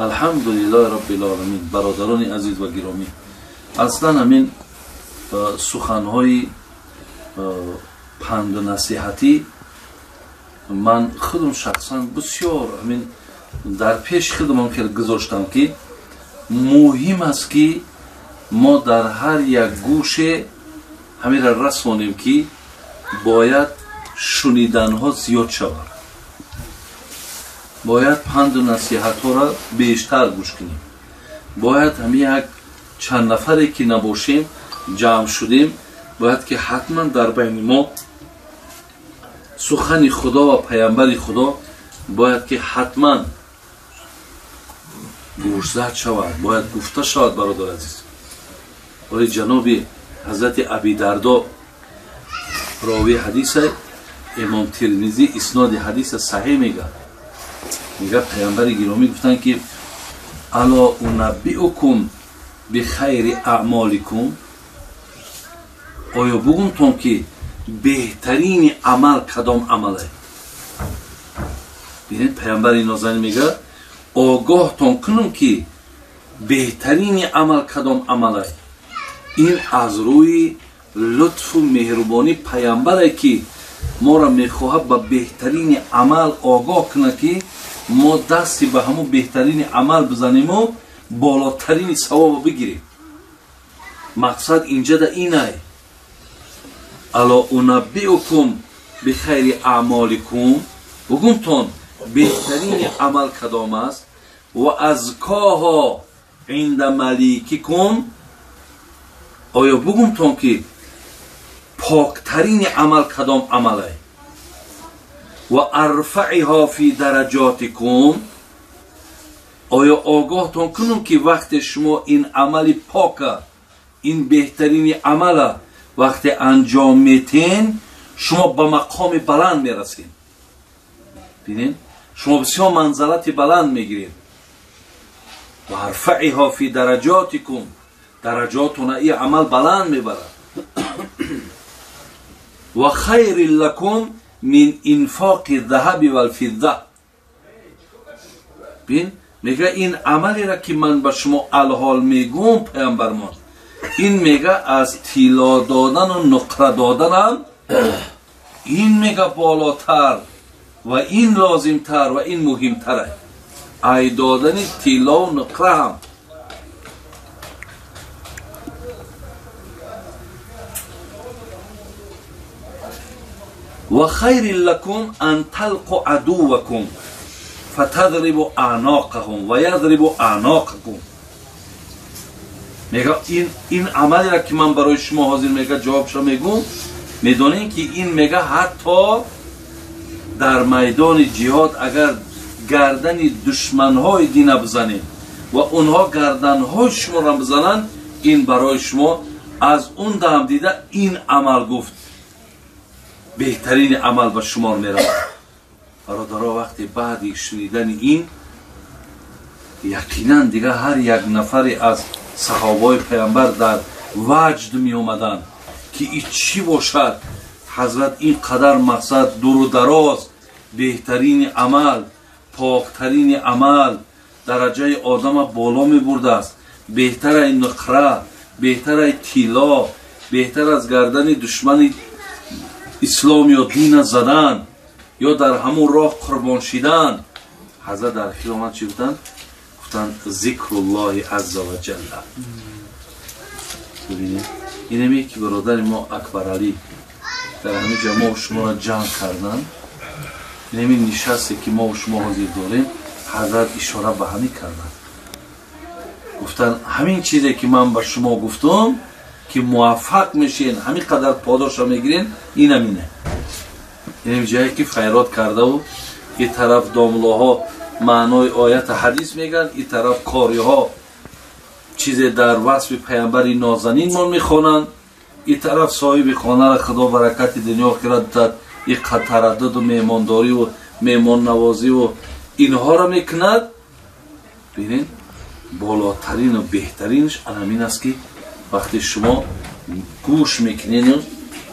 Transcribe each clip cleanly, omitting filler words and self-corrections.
Алҳамдулиллаҳи роббил оламин. Бародарони азиз ва гиромӣ, аслан ҳамин суханҳои панду насиҳатӣ ман худам шахсан бисёр ҳамин дар пеши худам хеле гузоштам, ки муҳим аст, ки мо дар ҳар як гӯше ҳаминро расонем, ки бояд шуниданҳо зиёд шавад, бояд панду насиҳатҳоро бештар гӯш кунем, бояд ҳамин як чанд нафаре ки набошем ҷамъ шудем, бояд ки ҳатман дар байни мо сухани худо ва паямбари худо бояд ки ҳатман гӯшзад шавад, бояд гуфта шавад. Бародар азиз, оли ҷаноби ҳазрати Аби Дардо ровии ҳадиса, имом Тирмизӣ исноди ҳадиса саҳеҳ мегӯяд. Мегӯяд паямбари гиромӣ гуфтанд, ки ало унаббиукум бихайри аъмоликум, оё бугумтон ки беҳтарини амал кадом амале? Бинед, паямбари нозанин мегӯяд огоҳтон кунам, ки беҳтарини амал кадом амале. Ин аз рӯи лутфу меҳрубонӣ паямбаре, ки моро мехоҳад ба беҳтарини амал огоҳ кунад, ки мо дасти ба ҳамун беҳтарини амал бизаниму болотарини савобо бигирем. Мақсад инҷада инай: ало унаббиукум бихайри аъмоликум, бугумтон беҳтарини амал кадом аст, ва азкоҳо инда маликикум, оё бугумтон ки поктарини амал кадом амале, ва арфаиҳо фи дараҷотикум, оё огоҳтон кунум ки вақте шумо ин амали пока, ин беҳтарини амала вақте анҷом метен, шумо ба мақоми баланд мерасед. Бинед, шумо бисёр манзалати баланд мегиред. Ва арфаиҳо фи дараҷотикум, дараҷотона ин амал баланд мебарад. Ва хайрин лакум мин инфоқи заҳаби валфизза. Бин, мега ин амалеро ки ман ба шумо алҳол мегӯм, паямбармон, ин мега аз тилло додану нуқра доданам ин мега болотар ва ин лозимтар ва ин муҳимтар ай додани тиллову нуқра ҳам. Ва хайрин лакум ан талқу адувакум фатадрибу аъноқаҳум ва ядрибу аъноқакум. Мега ин амалеро ки ман барои шумо ҳозир мега ҷавобшо мегӯм, медонем ки ин мега ҳатто дар майдони ҷиҳод агар гардани душманҳои дина бизанед ва онҳо гарданҳои шуморо бизананд, ин барои шумо аз он дам дида ин амал гуфт беҳтарини амал ба шумор меравад. Бародаро, вақте баъди шунидани ин яқинан дигар ҳар як нафаре аз саҳобаҳои паямбар дар ваҷд меомаданд, ки ин чӣ бошад? Ҳазрат ин қадар мақсад дуру дароз беҳтарини амал, поктарини амал, дараҷаи одама боло мебурдааст, беҳтараи нуқра, беҳтараи тилло, беҳтар аз гардани душмани ислом ё дина задан ё дар ҳамун роҳ қурбон шидан. Ҳазрат дар охир омад чӣ гуфтанд? Гуфтанд зикруллоҳи азза ва ҷалла. Бибинед, инаме ки бародари мо Акбаралӣ дар ҳамин ҷо мо шуморо ҷамъ кардан, инами нишасте ки мо шумо ҳозир дорем, ҳазрат ишора ба ҳамин карданд. Гуфтанд ҳамин чизе ки ман ба шумо гуфтум, ки муваффақ мешен, ҳамин қадар подошро мегирен, ин ҳамине. Инам ҷое ки файрод кардаву ин тараф домлоҳо маънои оята ҳадис мегӯянд, ин тараф кориҳо чизе дар васфи паямбари нозанинмон мехонанд, ин тараф соҳиби хонаро худо баракати дунё охират дод, ин тараддуду меҳмондориву меҳмоннавозиву инҳоро мекунад. Бинед, болотарину беҳтаринаш ҳамин аст, ки вақте шумо гӯш мекунеду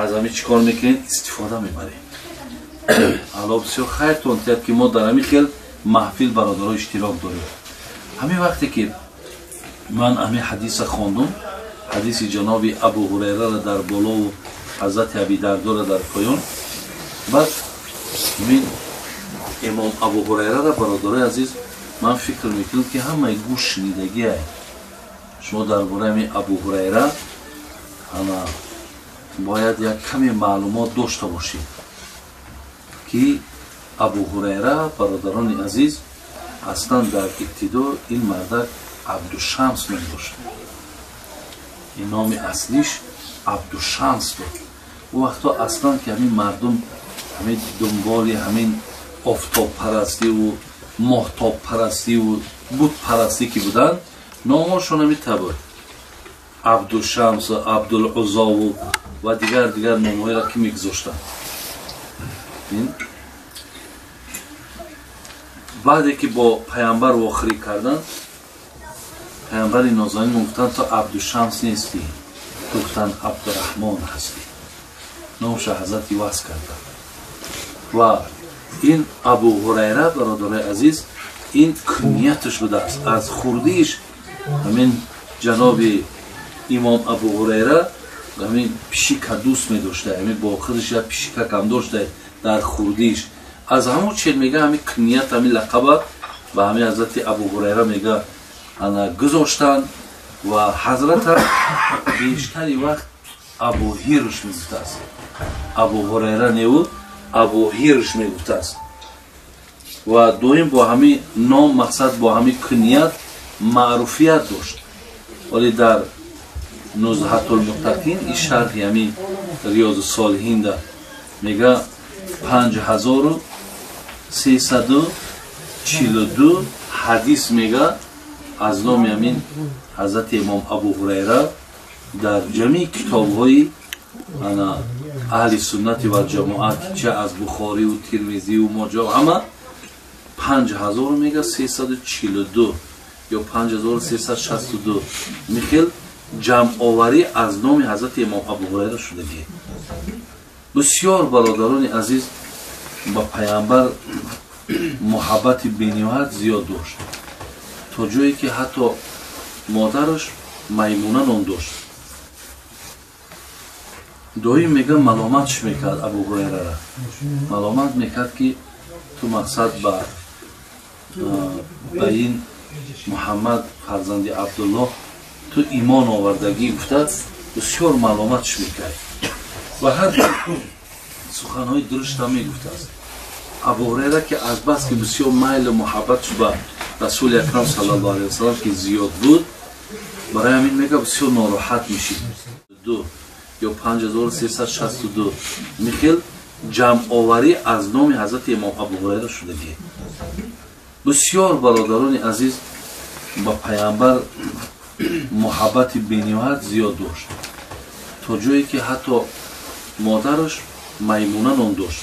аз ҳамин чӣ кор мекунед, истифода мебаред. Аллоҳ бисёр хайртон тиҳад, ки мо дар ҳамин хел маҳфил бародаро иштирок дорем. Ҳамин вақте ки ман ҳамин ҳадиса хондум, ҳадиси ҷаноби Абу Ҳурайраро дар болову ҳазрати Аби Дардоро дар поён, баъд ҳамин имом Абу Ҳурайраро, бародарои азиз, ман фикр мекунам, ки ҳамаи гӯш шунидагиай. Шумо дар бораи ҳамин Абу Ҳурайра ана бояд як каме маълумот дошта бошед, ки Абу Ҳурайра, бародарони азиз, аслан дар ибтидо ин мардак Абдушамс ном дошт. Ин номи аслиш Абдушамс буд. Ӯ вақто аслан ки ҳамин мардум ҳамин дунболи ҳамин офтобпарастиву моҳтобпарастиву бутпарастӣ ки буданд, номошон ҳамин та буд: Абдушамс, Абдулузову ва дигар дигар номҳоеро ки мегузоштанд. Баъде ки бо паямбар вохӯрӣ карданд, паямбари нозанин гуфтанд: «Ту Абдушамс нестӣ, ту, гуфтанд, Абдураҳмон ҳастӣ». Номша ҳазрат иваз карданд. Ва ин Абу Ҳурайра, бародарои азиз, ин кунияташ будааст. Аз хурдииш ҳамин ҷаноби имом Абу Ҳурайра ҳамин пишика дӯст медошта, ҳамин бо худаш як пишикакам дошта дар хурдииш. Аз ҳамон чел, мега, ҳамин куният, ҳамин лақаба ба ҳамин ҳазрати Абу Ҳурайра, мега, ана гузоштанд. Ва ҳазрата бештари вақт Абу Ҳирш мегуфтааст, Абу Ҳурайра неву Абу Ҳирш мегуфтааст. Ва доим бо ҳамин ном, мақсад, бо ҳамин куният маъруфият дошт. Вале дар Нузҳатулмуттақин, ин шарҳи ҳамин Риёзу Солиҳинда, мега, 5342 ҳадис, мега, аз номи ҳамин ҳазрати имом Абу Ҳурайра дар ҷамии китобҳои аҳли суннати валҷамоат, ча аз Бухориву Тирмизиву Моҷа, ҳама 5000, мега, 342 ё 5362 михел ҷамъоварӣ аз номи ҳазрати имом Абу Ҳурайра шудагӣ. Бисёр, бародарони азиз, ба паямбар муҳаббати бениҳоят зиёд дошт, то ҷое ки ҳатто модараш Маймуна ном дошт. Доим, мега, маломатш мекард, Абу Ҳурайрара маломат мекард, ки ту, мақсад, ба ин Муҳаммад фарзанди Абдуллоҳ ту имон овардагӣ, гуфта, бисёр маломатш мекард ва ҳар суханҳои дуруштам мегуфтааст. Абу Ҳурайра, ки азбаски бисёр майлу муҳаббатш ба Расули Акрам саллаллоҳу алайҳи васалам ки зиёд буд, барои ҳамин, мега, бисёр нороҳат мешид. Ду ё 5362 михел ҷамъоварӣ аз номи ҳазрати имом Абу Ҳурайра шудагӣ. Бисёр, бародарони азиз, ба паямбар муҳаббати бениҳоят зиёд дошт, то ҷое ки ҳатто модараш Маймуна ном дошт.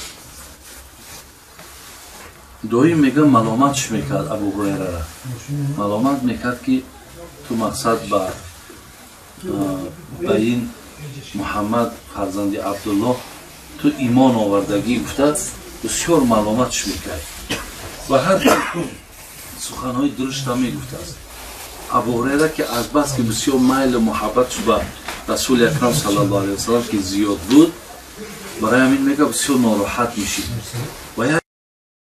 Доим, мега, маломатш мекард, Абу Ҳурайрара маломат мекард, ки ту, мақсад, ба ин Муҳаммад фарзанди Абдуллоҳ ту имон овардагӣ, гуфта, бисёр маломатш мекард ва ҳар суханҳои дуруштам мегуфтааст. Абу Ҳурайра, ки азбаски бисёр майлу муҳаббатш ба Расули Акрам саллаллоҳу алайҳи васалам ки зиёд буд, барои ҳамин, мега, бисёр нороҳат мешид. Ва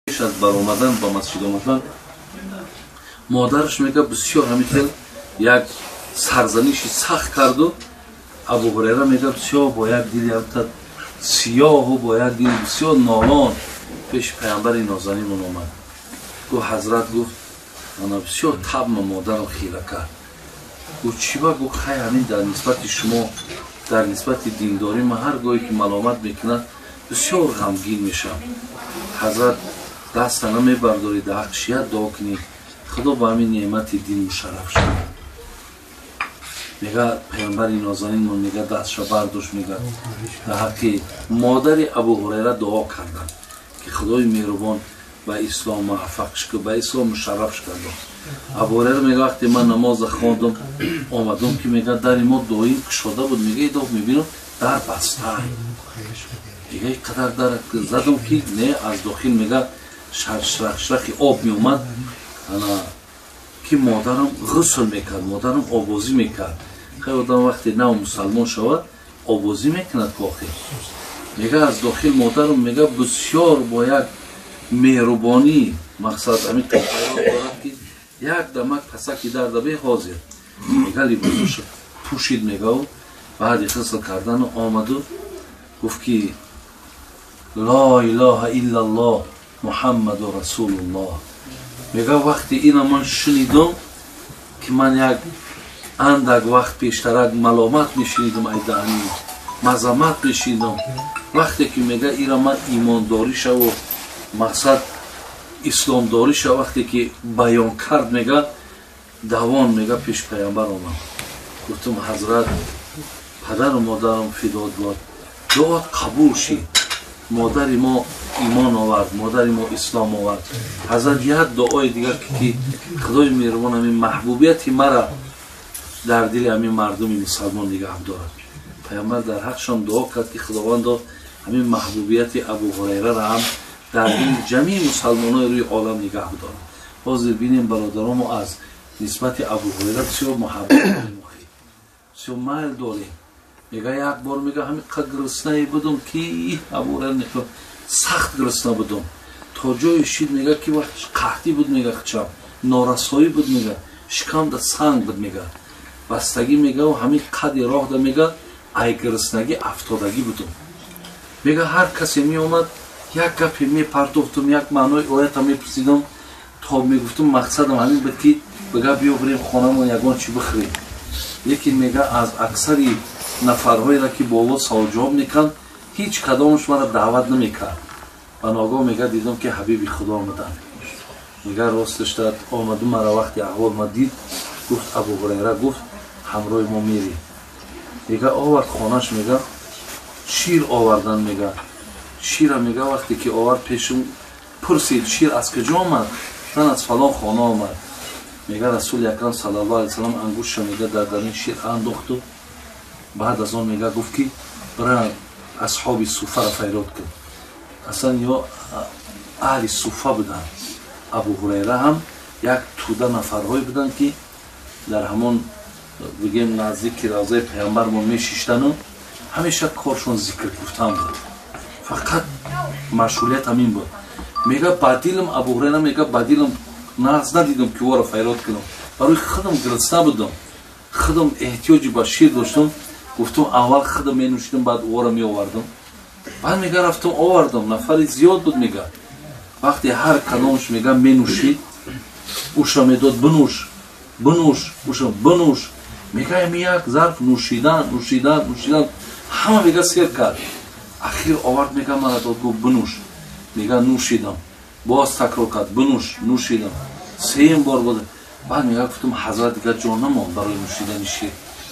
пеш аз баромадан ба масҷид омадан модараш, мега, бисёр ҳамин хел як сарзаниши сахт карду Абу Ҳурайра, мега, бисёр бо як дили сиёҳу бо як дили бисёр нолон пеши паямбари нозанинмон омад. Гуфт: «Ҳазрат, — гуфт, — ана бисёр табма модарам хира кард». Гуфт: «Чӣ ба?» Гуфт: «Хай, ҳамин дар нисбати шумо, дар нисбати диндорӣ ман ҳар гоҳе ки маломат мекунад, бисёр ғамгин мешавам. Ҳазрат, даста намебардорӣ, дар ҳаққиш як дуо кунӣ, Худо ба ҳамин неъмати дин мушарраф шавад?» Мега, паямбари нозанинмон, мега, дастша бардошт, мега, дар ҳаққи модари Абу Ҳурайра дуо карданд, ки Худои меҳрубон ба ислом муваффақш ку, ба ислом мушаррафш кардо. Абу Ҳурайра мега, вақте ман намоза хондум, омадум, ки, мега, дари мо доим кушода буд, мега, идоф мебинам, дар баста. Мега ин қадар дар задам ки не, аз дохил мега шаршрахи об меомад. Ана ки модарам ғусл мекард, модарам обозӣ мекард. Хеле одам вақте нав мусалмон шавад, обозӣ мекунад кохи. Мега аз дохил модарам мега бисёр бо як меҳрубонӣ, мақсад ҳамин тофаро дорад ки як дамак пасаки дарда беҳозир. Мега либосашо пӯшид, мегау баъди ғусл кардану омаду гуфт ки ло илоҳа иллаллоҳ муҳаммаду расулуллоҳ. Мега вақте ина ман шунидам ки ман як андак вақт пештарак маломат мешунидам, ай даҳни мазамат мешунидам. Вақте ки мега ира ман имондорӣ шаву мақсад исломдорӣ шав, вақте ки баён кард, мега давон мега пеш паямбар омад. Гуфтам ҳазрат, падару модарам фидод бод, дуот қабул шид, модари мо имон овард, модари мо ислом овард. Ҳазрат як дуои дигар ки худои меҳрубон ҳамин маҳбубияти мара дар дили ҳамин мардуми мусалмон нигаҳ дорад. Паямбар дар ҳақшон дуо кард ки худовандо ҳамин маҳбубияти Абу Ҳурайраро ҳам дар дили ҷамии мусалмонои рӯи олам нигаҳ бидорад. Ҳозир бинем бародаромо аз нисбати Абу Ҳурайра бисёр муҳаббат дорем, бисёр майл дорем. Мега як бор мега ҳамин қад гуруснае будум ки Абу Ҳурайра сахт гурусна будум, то ҷое шид мега ки вақт қаҳтӣ буд, мега хичам норасоӣ буд, мега шикамда санг буд, мега бастагӣ, мега ҳамин қади роҳда мега ай гуруснагӣ афтодагӣ будум. Мега ҳар касе меомад як гапе мепартохтум, як маънои оята мепурсидам, то мегуфтум мақсадам ҳамин буд ки бига биё бирем хонамон ягон чӣ бихӯрем. Лекин мега аз аксари нафарҳоеро ки бо саволҷавоб мекард, ҳеҷ кадомаш мара даъват намекард. Ва ногоҳ мега дидам ки ҳабиби худо омаданд. Мега росташ омаду мара вақти аҳвол ма дид, гуфт Абу Ҳурайра, гуфт ҳамроҳи мо мерӣ. Мега овард хонаш, мега шир овардан, мега шира мега вақте ки овард пешум пурсид шир аз куҷо омад? Ман аз фалон хона омад. Мега Расули Акрам саллаллоҳу алайҳи васаллам ангушша мега дар дарин шир андохту баъд аз он мега гуфт ки бира асҳоби суфаро файрод кун. Аслан ё аҳли суфа буданд. Абу Ҳурайра ҳам як тӯда нафарҳое буданд ки дар ҳамон бигем наздики равзаи паямбармон мешиштану ҳамеша коршон зикр гуфтан буд, фақат машғулият ҳамин буд. Мега ба дилам Абу Ҳурайра мега ба дилам нағз надидам ки ӯро файрод кунам, барои худам гирифта будам, худам эҳтиёҷи ба шир доштам. Гуфтам аввал худам менӯшидам, баъд ӯро меовардам. Баъд мега рафтам овардам, нафари зиёд буд. Мега вақте ҳар кадомаш мега менӯшид, уша медод бинӯш, бинӯш, уша бинӯш. Мега ами як зарф нӯшидан, нӯшидан, нӯшидан, ҳама мега сер кард. Ахир овард мега мара дод, гуфт бинӯш. Мега нӯшидам, боз такрор кард бинӯш, нӯшидам, сеюм бор буд. Баъд мега гуфтам ҳазрат дигар ҷо намонд барои нӯшидани шир.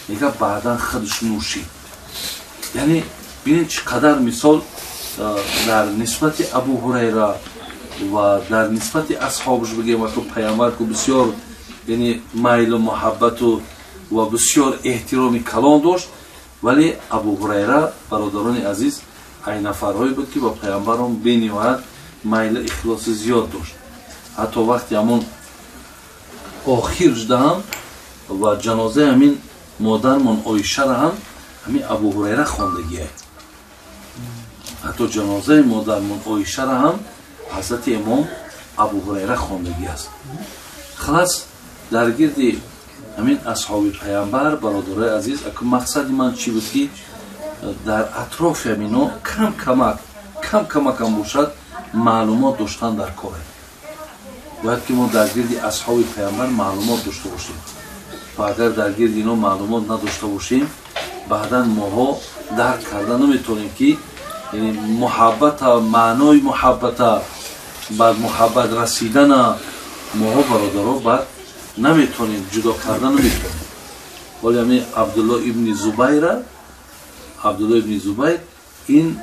Мега баъдан худаш нӯшид. Яъне бинед чӣ қадар мисол дар нисбати Абу Ҳурайра ва дар нисбати асҳобаш бигем, вақто паямбар ку бисёр яъне майлу муҳаббату ва бисёр эҳтироми калон дошт, вале Абу Ҳурайра бародарони азиз ай нафарҳое буд ки ба паямбарон бениҳоят майлу ихлоси зиёд дошт. Ҳатто вақти ҳамон охир шуда ҳам ва ҷанозаи ҳамин модармон Оишаро ҳам ҳамин Абу Ҳурайра хондагие. Ҳатто ҷанозаи модармон Оишаро ҳам ҳазрати имом Абу Ҳурайра хондагӣ аст. Халас дар гирди ҳамин асҳоби паямбар бародарои азиз, аку мақсади ман чӣ буд ки дар атрофи ҳамино кам камак, кам камакам бошад маълумот доштан дар коре. Бояд ки мо дар гирди асҳоби паямбар маълумот дошта бошем. Ва агар дар гирди ино маълумот надошта бошем, баъдан моҳо дарк карда наметавонем ки муҳаббата, маънои муҳаббата, ба муҳаббат расидана моҳо бародаро баъд наметавонем, ҷудо карда наметавонем. Ҳоли ҳамин Абдулло ибни Зубайра, Абдулло ибни Зубайр ин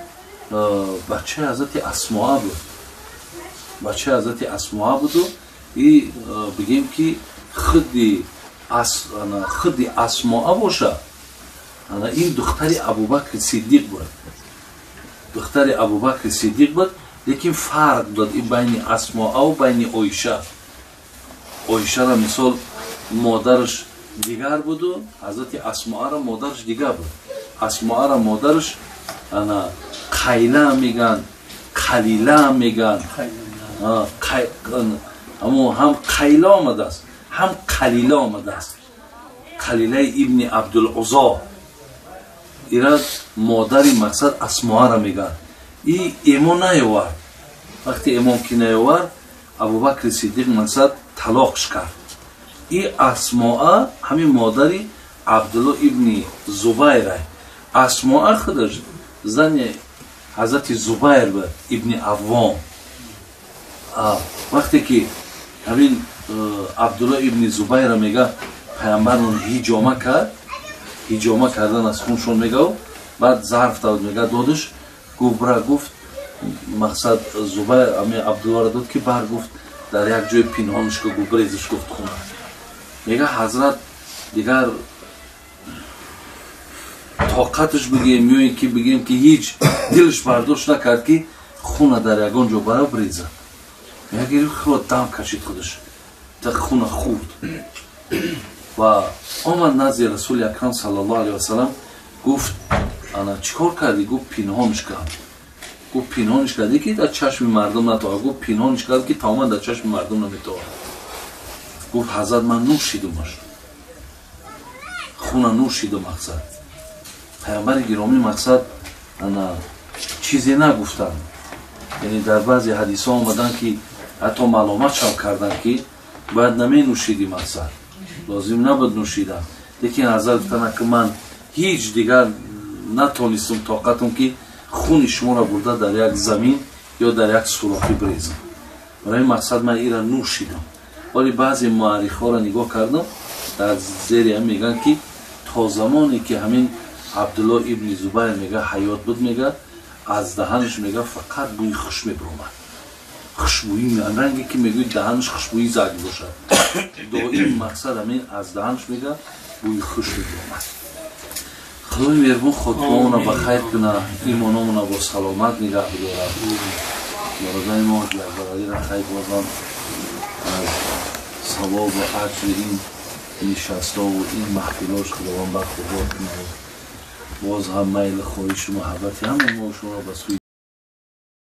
бачаи ҳазрати Асмоа буд. Бачаи ҳазрати Асмоа буду и бигем ки худи Асмоа боша, ин духтари Абубакри Сиддиқ буд. Духтари Абубакри Сиддиқ буд, лекин фарқ дод и байни Асмоа ва байни Оиша. Оишара мисол модараш дигар буду, ҳазрати Асмоара модараш дигар буд. Асмоара модараш ана Қайла меган, Қалила меган. Амо ҳам Қайла омадааст, ҳам Қалила омадааст. Қалилаи ибни Абдулузо ира модари мақсад Асмоара меган. И эмон наёвард. Вақте эмон ки наёвард, Абубакри Сиддиқ мақсад талоқш кард. И Асмоа ҳамин модари Абдулло ибни Зубайра. Асмоа худаш зани ҳазрати Зубайр буд, ибни Аввом. Вақте ки ҳамин Абдулло ибни Зубайра мега паямбарон ҳиҷома кард, ҳиҷома кардан аз хуншон мега, баъд зарф дод, мега додаш, гуфт бра, гуфт мақсад Зубайр ами Абдуллоро дод ки бар, гуфт дар як ҷои пинҳонш ка, гуфт брезиш, гуфт хуна. Мега ҳазрат дигар тоқаташ бигем ё ин ки бигем ки ҳеҷ дилаш бардошт накард ки хуна дар ягон ҷо бара бреза. Мега гирифт хуро дам кашид худаш, та хуна хӯрд ва омад назди Расули Акрам саллаллоҳу алайҳи васалам, гуфт ана чӣ кор кардӣ? Гуфт пинҳонш кард. Гуфт пинҳонш кардӣ ки дар чашми мардум натовад. Гуфт пинҳонш кард ки тамоман дар чашми мардум наметовад. Гуфт ҳазрат ман нӯшидумаш, хуна нӯшидум. Мақсад паямбари гиромӣ мақсад ана чизе нагуфтанд. Яъне дар баъзе ҳадисҳо омаданд ки ҳатто маломатшам карданд ки бояд наменӯшидӣ, мақсад лозим набуд нӯшидан. Лекин ҳазрат гуфтанд ки ман ҳеҷ дигар натонистам тоқатам ки хуни шуморо бурда дар як замин ё дар як сурохӣ брезам. Барои мақсад ман ира нӯшидам. Вале баъзе муаррихҳоро нигоҳ кардам, дар зери ҳам мегӯянд ки то замоне ки ҳамин Абдулло ибни Зубайр мега ҳаёт буд, мега аз даҳанаш мега фақат бӯи хуш мебиромад. Хушбӯӣ, ранге ки мегӯи даҳанаш хушбӯӣ заг бошад. Доим мақсад ҳамин аз даҳанаш мега бӯи хуш мебиромад. Худои меҳрубон хотимаамона ба хайр кунад, имономона бо саломат нигаҳ бидорад. Бародари мо Ҷаббаралиро хайр бозам аз савобу аҷри ин нишастову ин маҳфилош Худованд бархурдор кунад. Боз ҳам майли хоҳишу муҳаббати ҳамаи мо шуморо ба сӯи